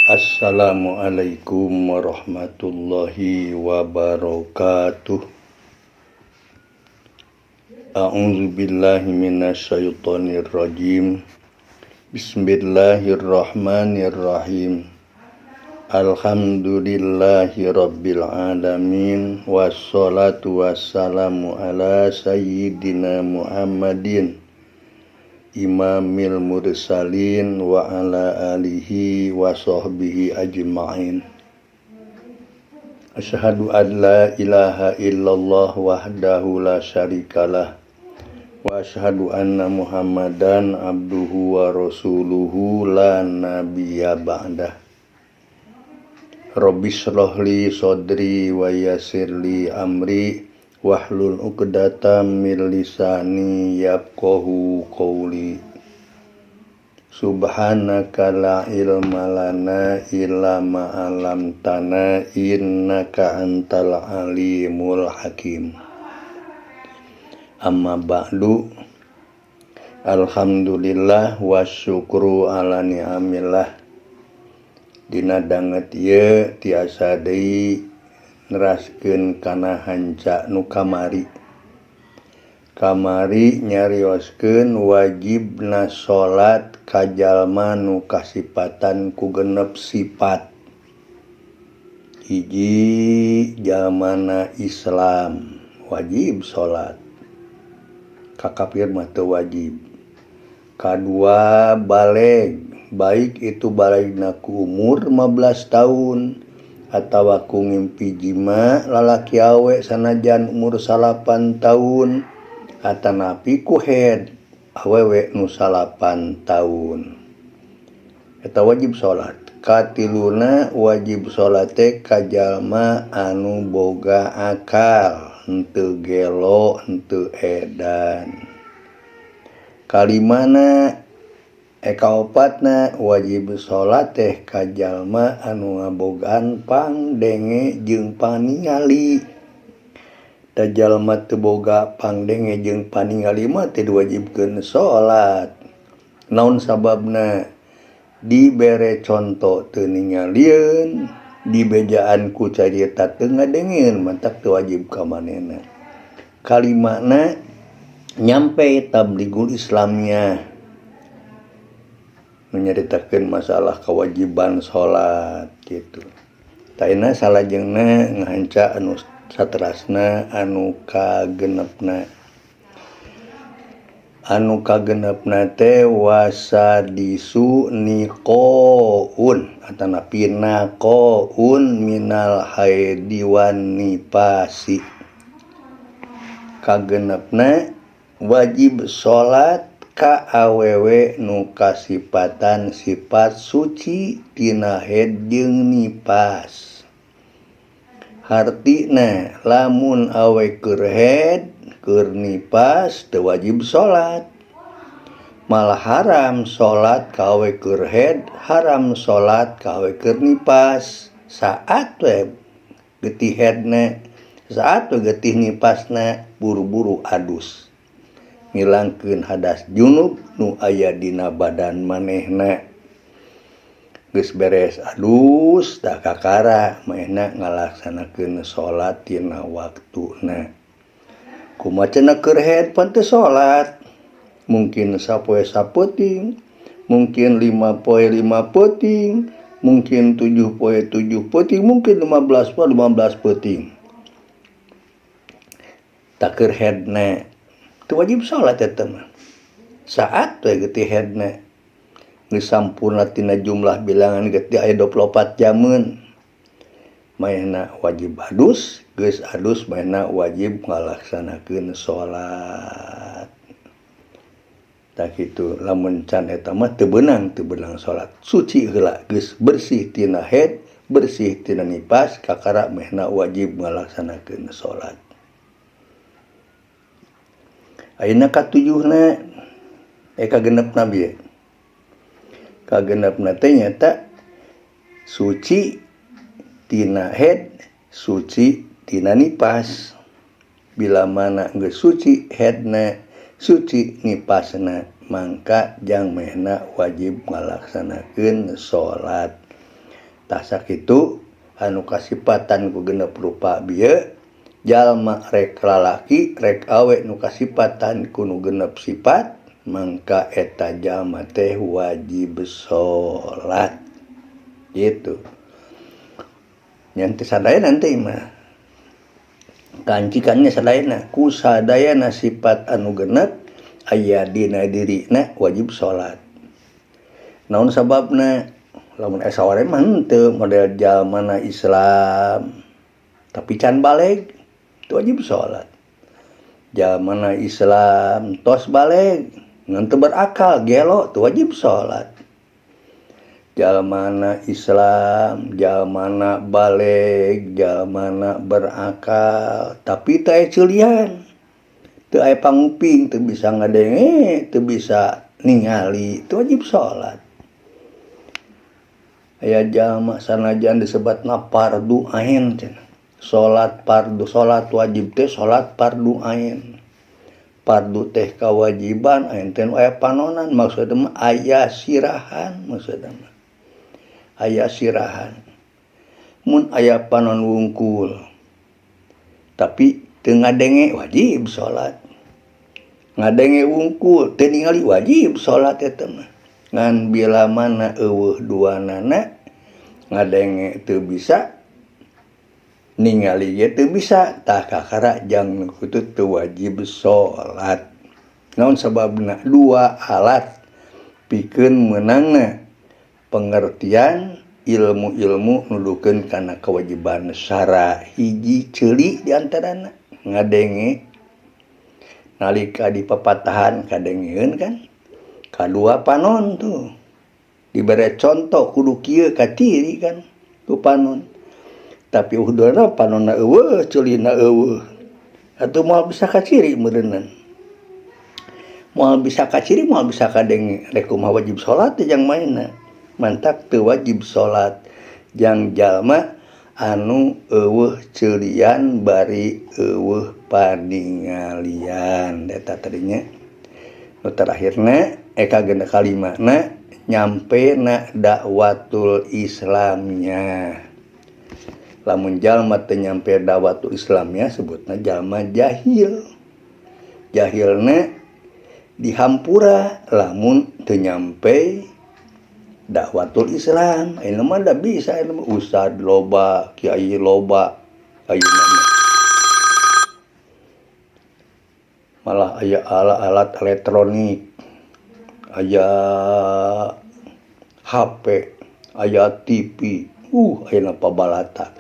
Assalamualaikum warahmatullahi wabarakatuh. A'udzu billahi minasyaitonir rajim. Bismillahirrahmanirrahim. Alhamdulillahi rabbil alamin wassalatu wassalamu ala sayyidina Muhammadin imamil mursalin wa ala alihi wa sahbihi ajma'in. Asyhadu an la ilaha illallah wahdahu la syarikalah wa asyhadu anna Muhammadan abduhu wa rasuluhu la nabiyya ba'dah. Rabbi shrah li sadri wa yassir li amri wahlul 'uqdatam min lisani yafqahu qawli. Subhanaka la ilma lana illa ma 'allamtana innaka antal alimul hakim. Amma ba'du. Alhamdulillah wasyukru ala ni'amillah. Dina danget ieu tiasa deui neraskeun kana hanca nu kamari. Kamari nyarioskeun wajibna salat ka jalma nu kasipatan ku genep sifat. Hiji, jalmana Islam wajib salat. Ka kafir mah teu wajib. Kadua, balig, baik itu baligna ku umur 15 tahun atawa ku ngimpi jima lalaki awe sanajan umur 9 tahun atanapi ku haid awewe nu 9 tahun, eta wajib salat. Katiluna, wajib salat teh ka jalma anu boga akal, henteu gelo, henteu edan. Kalimana, kaopatna, wajib salat teh ka jalma anu ngabogaan pangdenge jeung paningali. Da jalma teu boga pangdenge jeung paningali mah teu diwajibkeun salat. Naon sababna? Dibere conto teu ningalieun, dibejaan ku carita teu ngadengeun, matak teu wajib ka manehna. Kalimana, nyampe tablighul Islamnya menyaritakeun masalah kewajiban salat gitu. Taina salajengna ngahanca anu saterasna, anu kagenepna. Anu kagenepna teh wasadisu niqaun atanapi naqaun minal haidi wan nifasi. Kagenepna, wajib salat ka awewe nu kasipatan sifat suci tina haid jeung nifas. Hartina, lamun awe keur haid, keur nifas, teu wajib salat. Malah haram salat ka awe keur haid, haram salat ka awe keur nifas. Saat we getih haidna, saat we getih nifasna, buru-buru adus, ngilangkeun hadas junub nu aya dina badan manehna. Geus beres adus, tah kakara manehna ngalaksanakeun salat dina waktuna. Kumaha cenah keur haid? Pan teu salat. Mungkin sapoe sapeuting, mungkin 5 poe 5 peuting, mungkin 7 poe 7 peuting, mungkin 15 poe 15 peuting. Tah, keur haidna teu wajib salat eta mah. Saat we getih haidna, geus sampurna tina jumlah bilangan getih aya 24 jameun, manehna wajib adus. Geus adus, manehna wajib ngalaksanakeun salat. Tah kitu. Lamun can eta mah teu beunang, teu beunang salat. Suci heula, geus bersih tina haid, bersih tina nifas, kakara manehna wajib ngalaksanakeun salat. Ayeuna katujuhna, kagenepna bieu. Kagenepna teh nyaeta suci tina haid, suci tina nifas. Bila mana geus suci haidna, suci nifasna, mangka jang manehna wajib ngalaksanakeun salat. Tah sakitu anu kasipatan ku genep rupa bieu jalma rek lalaki rek awe nu kasipatan ku nu genep sifat mangka eta jalma teh wajib salat gitu. Nyanti sadayana teh mah kancikannya sadayana ku sadayana sifat anu genep aya dina dirina wajib salat. Naon sababna? Lamun esa sore mah henteu model jalmana Islam tapi can baleg teu wajib salat. Jalmana Islam tos baleg ngan teu berakal gelo teu wajib salat. Jalmana Islam, jalmana baleg, jalmana berakal tapi teu aya ceulian, teu aya panguping, teu bisa ngadenge, teu bisa ningali, teu wajib salat. Aya jalma sanajan disebatna fardu ain cenah. Salat fardu, salat wajib teh salat fardu ain. Fardu teh kawajiban, ain teh nu aya panonan, maksudna mah aya sirahan maksudna mah. Aya sirahan. Mun aya panon wungkul tapi teu ngadenge wajib salat. Ngadenge wungkul teu ningali wajib salat eta mah. Ngan bila mana eueuh duanana ngadenge teu bisa ningali ge teu bisa tah kakara jang nu kitu teu wajib salat. Naon sababna? Dua alat pikeun meunangna pengertian ilmu-ilmu nuduhkeun kana kewajiban syara. Hiji ceuli diantarana ngadenge nalika dipapatahan kadengeun kan. Kadua panon tuh dibere contoh kudu kieu kaciri kan ku panon. Tapi uhdana panonna eueuh ceulina eueuh atuh moal bisa kaciri meureunnan. Moal bisa kaciri moal bisa kadenge rek kumaha wajib salat teh jang maena. Mantak teu wajib salat jang jalma anu eueuh ceulian bari eueuh paningalian. Eta tadinya nu terakhirna eka genep kalimana nyampe na dakwatul Islamnya. Lamun jalma teu nyampe dakwatul Islamnya sebutna jalma jahil. Jahilna dihampura lamun teu nyampe dakwatul Islam. Ayeuna mah da bisa ayeuna mah ustad loba, kiai loba ayeuna mah. Malah aya alat-alat elektronik, aya HP, aya TV, ayeuna pabalata.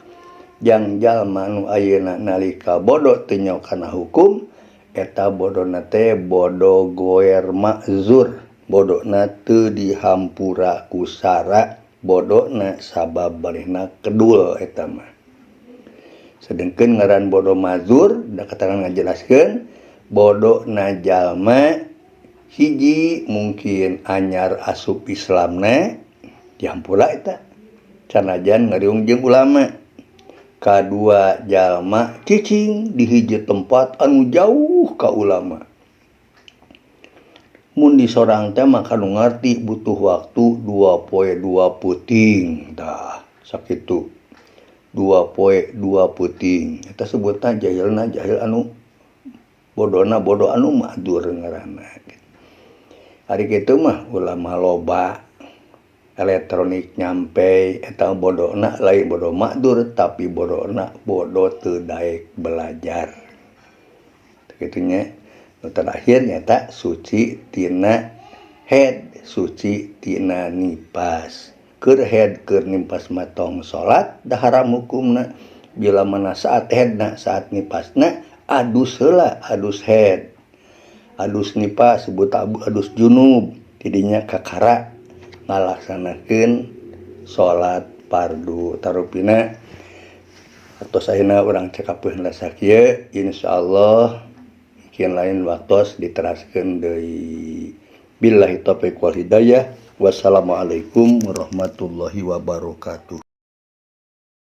Jang jalma nu ayeuna nalika bodoh teu nyaho kana hukum, eta bodona teh bodoh goer makzur, bodona teu dihampura ku sara, bodona sabab manehna kedul eta mah. Sedengkeun ngaran bodoh mazur, da keterangan ngajelaskeun bodona jalma hiji mungkin anyar asup Islamna dihampura eta sanajan ngariung jeung ulama. Kadua jalma cicing di hiji tempat anu jauh ka ulama. Mun di sorang teh mah kanu ngarti butuh waktu 2 poe 2 peuting tah sakitu. 2 poe 2 peuting eta sebutna jahilna jahil anu bodona bodoh anu ma'dzur ngaranna. Ari kitu mah ulama loba elektronik nyampe eta bodona lain bodoh ma'dzur tapi bodona bodoh teu daek belajar. Kitunya nu terakhir nyata suci tina head, suci tina nipas. Keur head keur nipas mah tong salat da haram hukumna. Bila mana saat headna saat nipasna adus heula, adus head. Adus nipas sebut adus junub tidinya kakara ngalaksanakeun salat fardu tarupina. Atos ayeuna urang cekap heula sakieu, insyaallah mungkin lain waktos diteraskeun deui. Billahi taufiq wal hidayah. Wassalamualaikum warahmatullahi wabarakatuh.